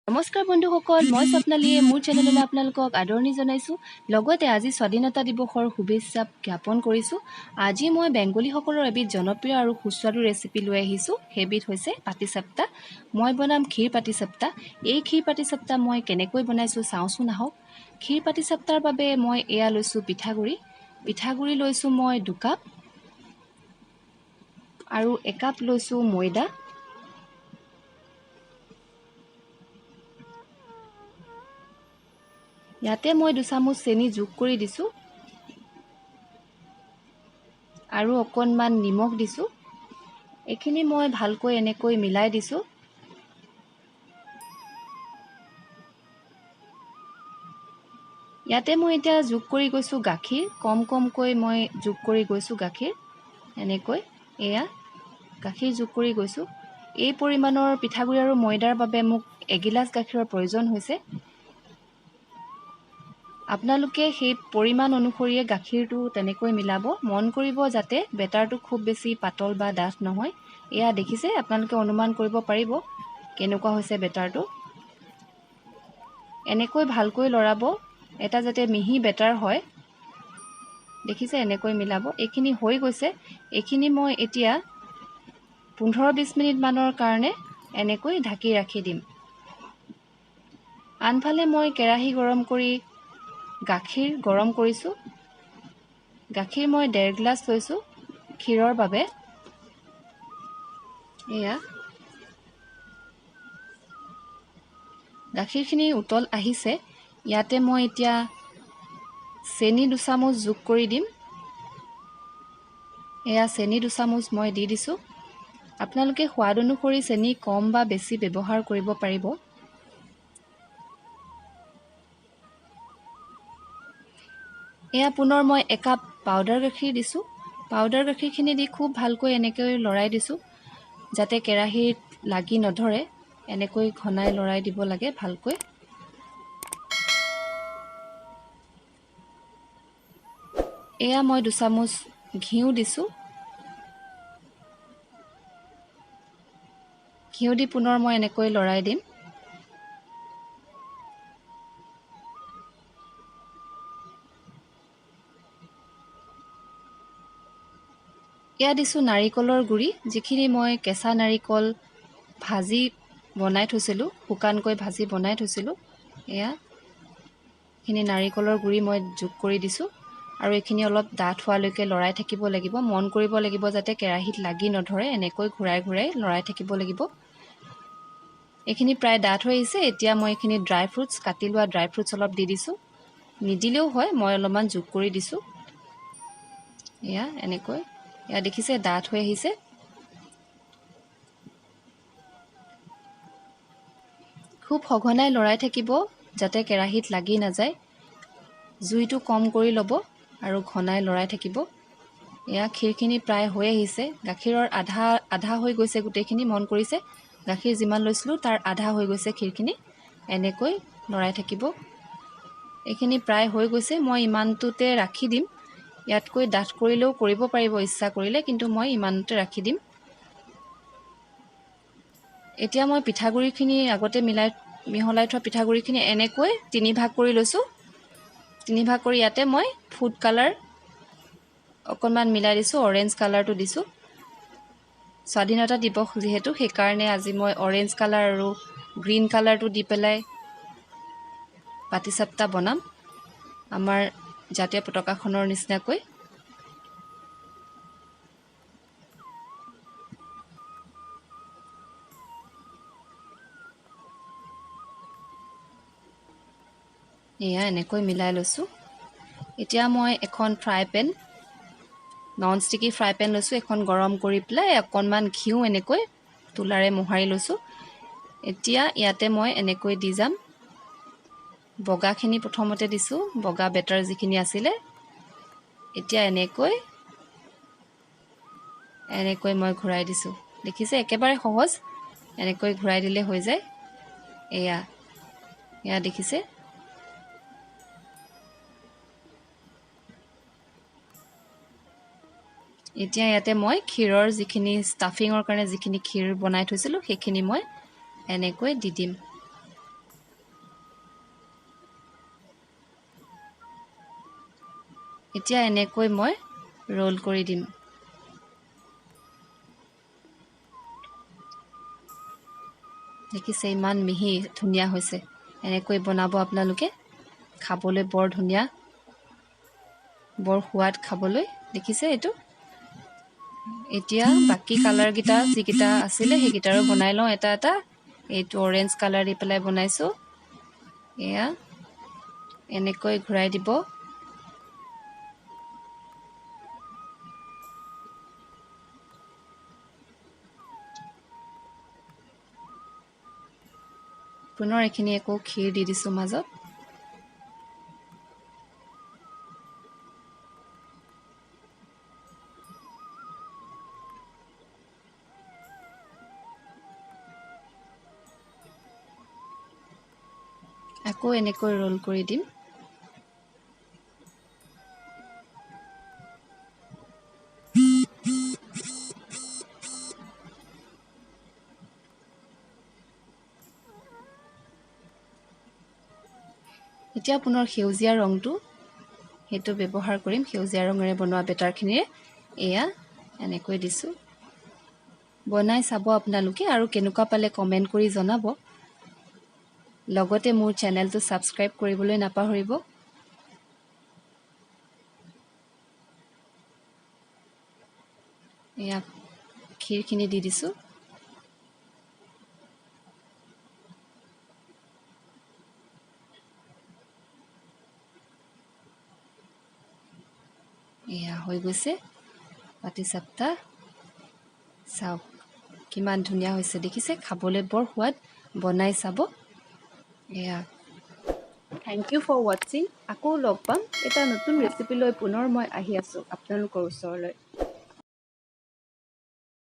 নমস্কাৰ বন্ধুসকল, মই স্বপ্নালীয়ে মোৰ চেনেললৈ আপোনালোকক আদৰণি জনাইছোঁ। লগতে আজি স্বাধীনতা দিৱসৰ শুভেচ্ছা জ্ঞাপন কৰিছোঁ। আজি মই বেংগলীসকলৰ এবিধ জনপ্ৰিয় আৰু সুস্বাদু ৰেচিপি লৈ আহিছোঁ। সেইবিধ হৈছে পাটিসাপ্তা। মই বনাম ক্ষীৰ পাটিসাপ্তা। এই ক্ষীৰ পাটিসাপ্তা মই কেনেকৈ বনাইছোঁ চাওঁচোন আহক। ক্ষীৰ পাটিসাপ্তাৰ বাবে মই এয়া লৈছোঁ পিঠাগুড়ি। পিঠাগুড়ি লৈছোঁ মই 2 কাপ আৰু 1 কাপ লৈছোঁ ময়দা। ইয়াতে মই 2 চামুচ চেনি যোগ কৰি দিছোঁ আৰু অকণমান নিমখ দিছোঁ। এইখিনি মই ভালকৈ এনেকৈ মিলাই দিছোঁ। ইয়াতে মই এতিয়া যোগ কৰি গৈছোঁ গাখীৰ। কম কমকৈ মই যোগ কৰি গৈছোঁ গাখীৰ এনেকৈ। এয়া গাখীৰ যোগ কৰি গৈছোঁ। এই পৰিমাণৰ পিঠাগুড়ি আৰু ময়দাৰ বাবে মোক এগিলাচ গাখীৰৰ প্ৰয়োজন হৈছে। আপোনালোকে সেই পৰিমাণ অনুসৰিয়ে গাখীৰটো তেনেকৈ মিলাব। মন কৰিব যাতে বেটাৰটো খুব বেছি পাতল বা ডাঠ নহয়। এয়া দেখিছে, আপোনালোকে অনুমান কৰিব পাৰিব কেনেকুৱা হৈছে বেটাৰটো। এনেকৈ ভালকৈ লৰাব, এটা যাতে মিহি বেটাৰ হয়। দেখিছে, এনেকৈ মিলাব। এইখিনি হৈ গৈছে। এইখিনি মই এতিয়া 15-20 মিনিটমানৰ কাৰণে এনেকৈ ঢাকি ৰাখি দিম। আনফালে মই কেৰাহী গৰম কৰি গাখীৰ গৰম কৰিছোঁ। গাখীৰ মই 1.5 গ্লাছ লৈছোঁ ক্ষীৰৰ বাবে। এয়া গাখীৰখিনি উতল আহিছে। ইয়াতে মই এতিয়া চেনি 2 চামুচ যোগ কৰি দিম। এয়া চেনি 2 চামুচ মই দি দিছোঁ। আপোনালোকে সোৱাদ অনুসৰি চেনি কম বা বেছি ব্যৱহাৰ কৰিব পাৰিব। এয়া পুনৰ মই একাপ পাউডাৰ গাখীৰ দিছোঁ। পাউডাৰ গাখীৰখিনি দি খুব ভালকৈ এনেকৈ লৰাই দিছোঁ, যাতে কেৰাহীত লাগি নধৰে। এনেকৈ ঘনাই লৰাই দিব লাগে ভালকৈ। এয়া মই 2 চামুচ ঘিউ দিছোঁ। ঘিউ দি পুনৰ মই এনেকৈ লৰাই দিম। এয়া দিছোঁ নাৰিকলৰ গুড়ি, যিখিনি মই কেঁচা নাৰিকল ভাজি বনাই থৈছিলোঁ, শুকানকৈ ভাজি বনাই থৈছিলোঁ। এয়া এইখিনি নাৰিকলৰ গুড়ি মই যোগ কৰি দিছোঁ আৰু এইখিনি অলপ ডাঠ হোৱালৈকে লৰাই থাকিব লাগিব। মন কৰিব লাগিব যাতে কেৰাহীত লাগি নধৰে। এনেকৈ ঘূৰাই ঘূৰাই লৰাই থাকিব লাগিব। এইখিনি প্ৰায় ডাঠ হৈ আহিছে। এতিয়া মই এইখিনি ড্ৰাই ফ্ৰুটছ, কাটি লোৱা ড্ৰাই ফ্ৰুটছ অলপ দি দিছোঁ। নিদিলেও হয়, মই অলপমান যোগ কৰি দিছোঁ। এয়া এনেকৈ, এয়া দেখিছে, ডাঠ হৈ আহিছে। খুব সঘনাই লৰাই থাকিব যাতে কেৰাহীত লাগি নাযায়। জুইটো কম কৰি ল'ব আৰু ঘনাই লৰাই থাকিব। এয়া ক্ষীৰখিনি প্ৰায় হৈ আহিছে। গাখীৰৰ আধা আধা হৈ গৈছে গোটেইখিনি। মন কৰিছে, গাখীৰ যিমান লৈছিলোঁ তাৰ আধা হৈ গৈছে ক্ষীৰখিনি। এনেকৈ লৰাই থাকিব। এইখিনি প্ৰায় হৈ গৈছে। মই ইমানটোতে ৰাখি দিম। ইয়াতকৈ ডাঠ কৰিলেও কৰিব পাৰিব ইচ্ছা কৰিলে, কিন্তু মই ইমানতে ৰাখি দিম। এতিয়া মই পিঠাগুড়িখিনি, আগতে মিলাই মিহলাই থোৱা পিঠাগুড়িখিনি এনেকৈ তিনিভাগ কৰি লৈছোঁ। তিনিভাগ কৰি ইয়াতে মই ফুড কালাৰ অকণমান মিলাই দিছোঁ, অৰেঞ্জ কালাৰটো দিছোঁ। স্বাধীনতা দিৱস যিহেতু, সেইকাৰণে আজি মই অৰেঞ্জ কালাৰ আৰু গ্ৰীণ কালাৰটো দি পেলাই পাটিচাপ্তা বনাম, আমাৰ জাতীয় পতাকাখনৰ নিচিনাকৈ। এয়া এনেকৈ মিলাই লৈছোঁ। এতিয়া মই এখন fry pan, non sticky fry pan লৈছোঁ। এখন গৰম কৰি পেলাই অকণমান ঘিউ এনেকৈ তোলাৰে মোহাৰি লৈছোঁ। এতিয়া ইয়াতে মই এনেকৈ দি যাম। বগাখিনি প্ৰথমতে দিছোঁ, বগা বেটাৰ যিখিনি আছিলে। এতিয়া এনেকৈ এনেকৈ মই ঘূৰাই দিছোঁ। দেখিছে, একেবাৰে সহজ। এনেকৈ ঘূৰাই দিলে হৈ যায়। এয়া এয়া দেখিছে। এতিয়া ইয়াতে মই ক্ষীৰৰ যিখিনি ষ্টাফিঙৰ কাৰণে যিখিনি ক্ষীৰ বনাই থৈছিলোঁ, সেইখিনি মই এনেকৈ দি দিম। এতিয়া এনেকৈ মই ৰোল কৰি দিম। দেখিছে ইমান মিহি ধুনীয়া হৈছে। এনেকৈ বনাব আপোনালোকে, খাবলৈ বৰ ধুনীয়া, বৰ সোৱাদ খাবলৈ। দেখিছে এইটো। এতিয়া বাকী কালাৰকেইটা যিকেইটা আছিলে সেইকেইটাৰো বনাই লওঁ এটা এটা। এইটো অৰেঞ্জ কালাৰ দি পেলাই বনাইছোঁ। এয়া এনেকৈ ঘূৰাই দিব। পুনৰ এইখিনি আকৌ ক্ষীৰ দি দিছোঁ মাজত। আকৌ এনেকৈ ৰোল কৰি দিম। এতিয়া পুনৰ সেউজীয়া ৰংটো সেইটো ব্যৱহাৰ কৰিম, সেউজীয়া ৰঙেৰে বনোৱা বেটাৰখিনিৰে। এয়া এনেকৈ দিছোঁ। বনাই চাব আপোনালোকে আৰু কেনেকুৱা পালে কমেণ্ট কৰি জনাব। লগতে মোৰ চেনেলটো ছাবস্ক্ৰাইব কৰিবলৈ নাপাহৰিব। এয়া ক্ষীৰখিনি দি দিছোঁ। এয়া হৈ গৈছে পাটিসাপটা। চাওক কিমান ধুনীয়া হৈছে, দেখিছে? খাবলৈ বৰ সোৱাদ, বনাই চাব। এয়া thank U for ৱাটছিং। আকৌ লগ পাম এটা নতুন ৰেচিপি লৈ। পুনৰ মই আহি আছোঁ আপোনালোকৰ ওচৰলৈ।